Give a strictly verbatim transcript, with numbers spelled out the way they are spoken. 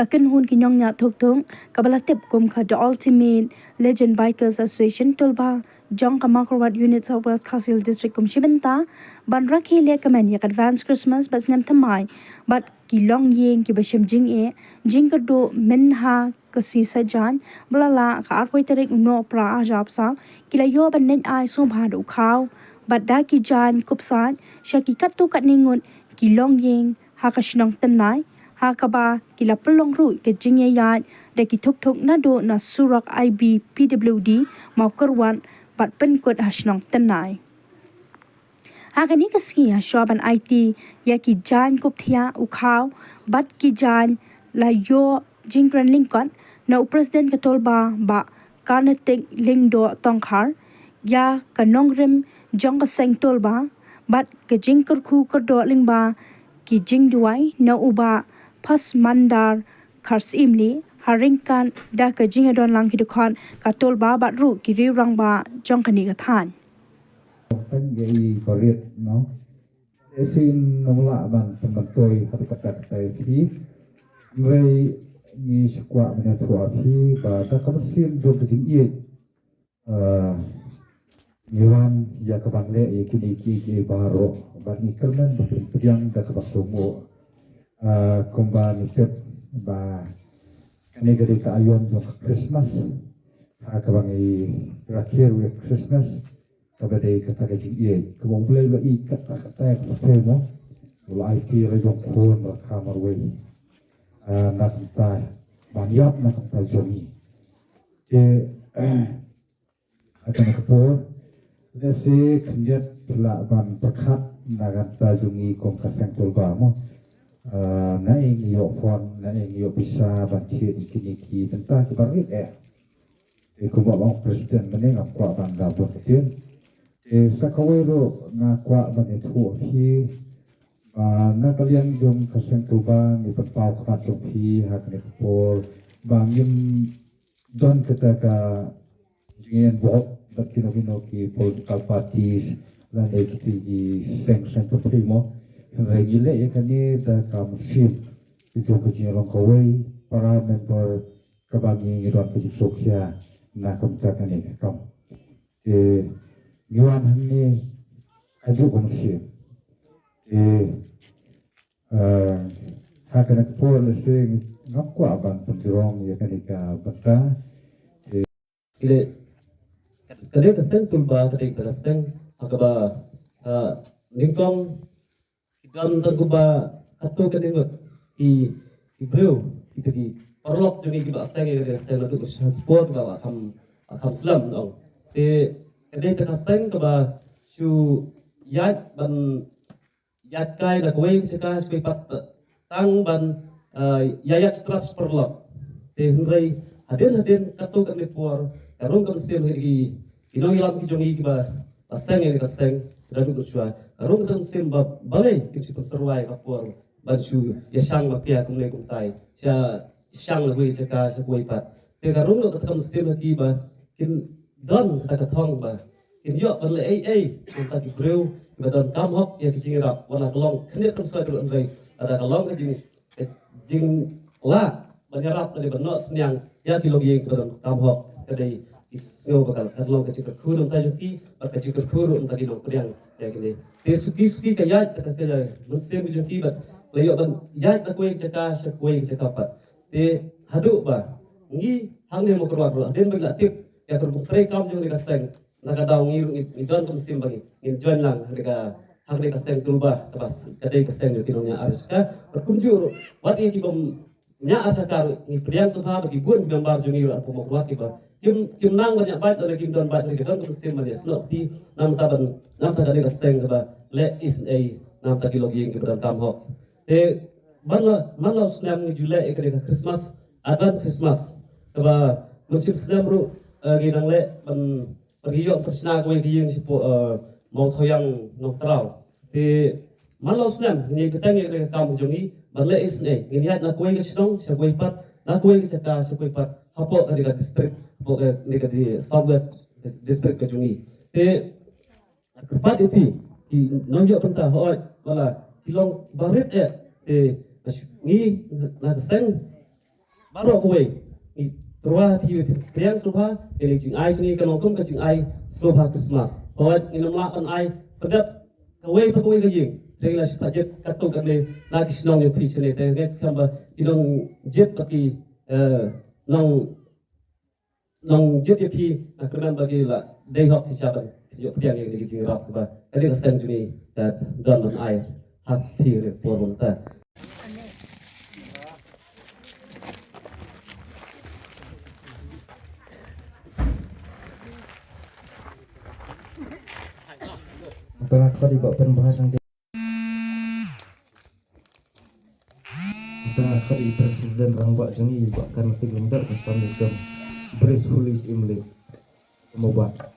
Ka kynhun ki nongñiah thuk thuk kaba la tip kum ka The Ultimate Legend Bikers Association Tulba jong ka Mawkyrwat Unit South West Khasi Hills District kum shi bynta ban rakhe lehkmen ïa ka Advance Christmas bad Snem Thymmai bad ki longïing kiba shim jingeh jingkyrduh mynha ka sngi Saitjaiñ ba la lah ka arphew tarik u Nohprah arhajar arphew saw ki la ïoh ban leit ai sngewbha da u khaw bad da ki jaiñ kup sait sha ki katto katne ngut ki longïing ha ka shnong Tynnai, ha kaba ki la pynlong ruh ka jingïaid da ki thuk thuk naduh na surok I B P W D Mawkyrwat bad pynkut ha shnong Tynnai. Ha kane ka sngi ha shuwa ban aiti ïa ki jaiñ kup thiah u khaw bad ki jaiñ la ïoh jingkren lyngkot na u President ka Tulba Bah Karnatik Lyngdoh Tongkhar, ïa ka nongrim jong ka seng Tulba bad ka jingkyrkhu kyrdoh lyngba ki jingduwai na u Bah Phasmandar Kharsyimli ha ryngkat da ka jingïadon lang ki dkhot ka Tulba bad ruh ki riew rangbah jong kane ka thaiñ. Tang ïa i barit no. Te sien nong lah ban pynmyntoi ha kata kata ïa phi. Hynrei ngi shu kwah ban ïathuh ïa phi ba da ka mynsiem jong ka jingïeit. Ah, ngi wan ïa ka ban leh ïa kine ki ki baroh ba ngi kyrmen ba phin pdiang da kaba sngewbha. Ah, kumba ngi tip ba kane ka dei ka aiom jong ka Christmas. Ha kaba ngi rakhe ruh ïa ka Christmas. Kaba dei kata ka jingïeit kaba U Blei u la ïeit kata kata ka pyrthei mo. U la aiti la jong khun ba la kha marwei. Ah, na ka bynta ban ïap na ka bynta jong ngi. Te ha kane ka por lehse khyndiat phi lah ban pyrkhat na ka bynta jong ngi kum ka seng Tulba mo. Ah, na ïing ïoh phone, na ïing ïoh pisa ban thied ïa kine ki bynta kiba rit eh. Te kumba ong President mynne ngam kwah ban da bor ktien. Te sa kawei ruh nga kwah ban ïathuh phi ba na ka liang jong ka seng Tulba ngi pynpaw khmat jong phi ha kane ka por ba ngim don kata ka jingïainvolve bad kino kino ki political parties lane kiti ki seng seng party mo. Hynrei ngi leh ïa kane da ka mynsiem jong ka jinglong kawei para member kaba ngi ngi don ka jingsngewkhia na ka bynta kane ka kam. Te ngi wan hangne ha juk ka mynsiem. Te eh, ha kane ka por lehse ngam kwah ban pynjrong ïa kane ka bynta. Te ka dei ka seng Tulba ka dei ka seng ha kaba, eh, nyngkong ki don tang kumba katto katne ngut ki, ki briew kita ki paralok jong ngi kiba seng ïa ka seng naduh ka shipor ba la kham, la kham slem nong. Te ka dei ka seng kaba shu ïaid ban ïaid kai na kawei ka jaka sha kawei pat tang ban, eh, ïaid ïaid strat paralok. Te hynrei hadien hadien katto katne por ka rung ka mynsiem ha ki, ki nongïalam ki jong ngi kiba la seng ïa ka seng ka dang duk shuwa. Ka rung ka mynsiem ba balei kin shu pynsyrwa ïa ka por ban shu ïashang ma pia kumne kumtai. Sha shang na kawei jaka sha kawei pat. Te ka rung ka mynsiem ha ki ba kin don kata ka thong ba kin ïoh ban leh ei ei na ka bynta ki briew kiba don kam hok ïa ki jingïarap. Wat la ka long khyndiat khyndiat ruh hynrei lada ka long ka jing, ka jinglah ban ïarap lane ban noh synñiang ïa ki longïing kiba don kam hok ka dei ki sngew ba ka, ka long ka jingkyrkhu na ka bynta jong ki bad ka jingkyrkhu ruh na ka bynta ki nongpdiang ïa kine. Te suki suki ka ïaid ka, ka mynsiem jong ki bad la ïoh ban ïaid na kawei ka jaka sha kawei ka jaka pat. Te haduh ba ngi hangne Mawkyrwat ruh hadien ba ngi la tip ïa ka rukom trei kam jong kane ka seng, na ka daw ngi ruh ngi, ngi don ka mynsiem ba ngi, ngin join lang ha kane ka, ha kane ka seng Tulba kaba s-, ka dei ka seng jong ki nongñiah ar shaka. Bad kumjuh ruh wat ïa ki bym ñiah ar shaka ruh ngi pdiang sngewbha ba ki bun ki member jong ngi ruh hapoh Mawkyrwat kiba kim, kim nang ban ñiah bike lane kim don bike, ki don ka mynsiem ban ïasnoh kti na ka bynta ban, na ka bynta kane ka seng kaba leh isynei na ka bynta ki longïing kiba don kam hok. Te man la, man la u snem ngi ju leh ïa kane ka Christmas, Advance Christmas. Kaba mynsiem snem ruh, eh, ngi nang leh ban, ban ïoh pynshna kawei ka ïing shapoh, eh, Mawthoiang Nongtraw. Te man la u snem ngi bteng ïa kane ka kam jong ngi ban leh isynei, ngin ïaid na kawei ka shnong sha kawei pat, na kawei ka jaka sha kawei pat hapoh kane ka district, hapoh kane ka di-, South West District ka jong ngi. Te kyrpad ïa phi ki nongïoh bynta, hooid, wat la ki long barit eh, te ngi na ka seng Baroh kawei, ngi tyrwa phi, phi pdiang sngewbha ïa ka jingai jong ngi, ka long kum ka jingai sngewbha Christmas. Ba wat ngin ym lah ban ai pyndep kawei pa kawei ka ïing, hynrei la shipah jied katto katne na ki shnong jong phi shane. Te ngeit skhem ba ki nongjied bad ki, eh, nong, nongjied ïa phi, na kyrmen ba ki la dei hok shisha ban ïoh pdiang ïa kane ka jingïarap kaba kane ka seng jong ngi ka don ban ai ha phi ha kane ka por mynta. Tang khot i ba pynbha sang dia. Tang khot i president rangbah jong i ba kan tik lem da ka sam ni kam. Bris Hulis Imli. Mobat.